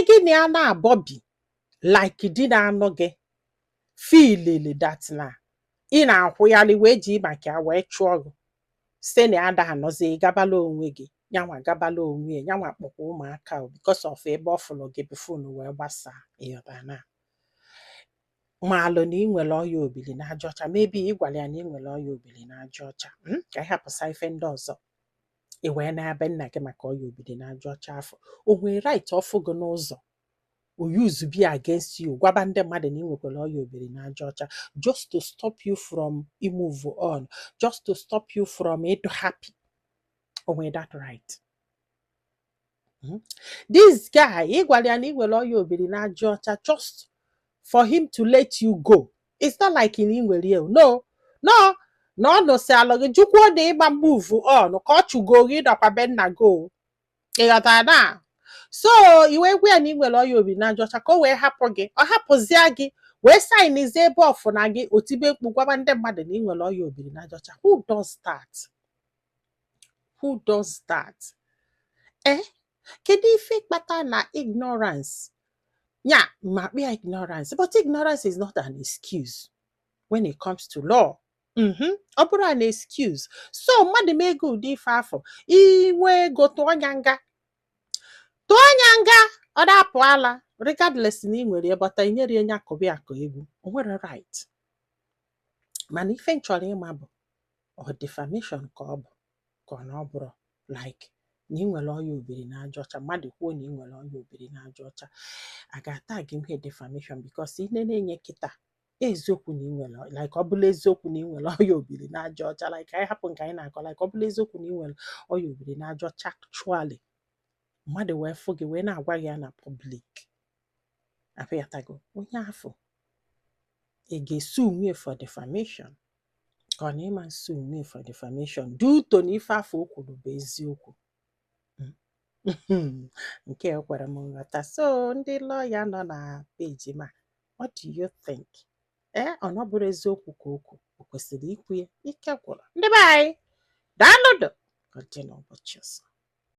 Gị na ya na-abọ bi like di na-anụ gị feelili that na ị na-akwụgharị wee ji maka ya wee chụọ gị, site na ya ada anọzi, gabala onwe gị, nyanwa gabala onwe ya, nyanwa kpọkwa ụmụaka o, because of ebe ọ fụrụ gị before unu wee gbasaa. Ịghọta na maalụ na ị nwere ọya obili na aja ọcha, maybe ị gwara ya na ị nwere ọya obili na aja ọcha, Ka ị hapụsa ife ndị ọzọ, ị wee na-ebe nna gị maka ọya obili na aja ọcha afọ, o nwere right ọfụ gị n'ụzọ, o use be against you, gwaba ndị mmadụ na ị nwekwara ọya obiri na aja ọcha, just to stop you from move on, just to stop you from ịdụ happy? O nwere that right? This guy, ị gwara ya na ị nwere ọya obiri na aja ọcha just for him to let you go. It's not like na ị nwere ya o. No, no, na ọ nụsị alụ gị, jukwuo na ịgba move on ka ọ chụgo gị ịnọkwa be nna gị o. Ị ghọtara na so i wee gwa ya na ị nwere ọya obiri na aja ọcha ka o wee hapụ gị, ọ hapụzie gị, wee signizie ebe ọfụna gị, o tibe mkpu gwaba ndị mmadụ na ị nwere ọya obiri na aja ọcha. Who does that? Who does that? Eh, kedu ife kpata na ignorance ya ma kpịa ignorance? But ignorance is not an excuse when it comes to law. Ọ bụrụ an excuse, so mmadụ mee ego ụdị ife afọ, inwe ego, tụọ ya nga, tụọ ya nga, ọ na-apụ ala regardless na ị nwere ya, bata inyere ya akụbi akụ egwu, o nwere right. Mana ife m chọrọ ịma bụ, ọ defamation ka ọ bụ, ka ọ na ọ bụrụ like na ị nwere ọya obiri na aja ọcha, mmadụ kwuo na ị nwere ọya obiri na aja ọcha, a ga-ata gị ihe defamation? Because ị na-enye kịta eziokwu na ị nwere, like ọ bụla eziokwu na ị nwere ọya obiri na aja ọcha, like anyị hapụ nke anyị na-akọ, like ọ bụla eziokwu na ị nwere ọya obiri na aja ọcha actually, mmadụ wee fụ gị wee na-agwa gị ya na public, apịatago onye afọ, ị ga-esu onwe for defamation, ka ọ na ịma nsu onwe for defamation due to na ife afọ o kwuru bụ eziokwu? Nke a kwere m nghọta. So ndị lọya nọ na peji ma, what do you think? Ee, ọ na ọ bụrụ eziokwu ka okwu o kwesịrị ikwu ya, ike gwụrụ ndị be anyị. Daalụdụ, ka ọ dị n'ụbọchị ọzọ.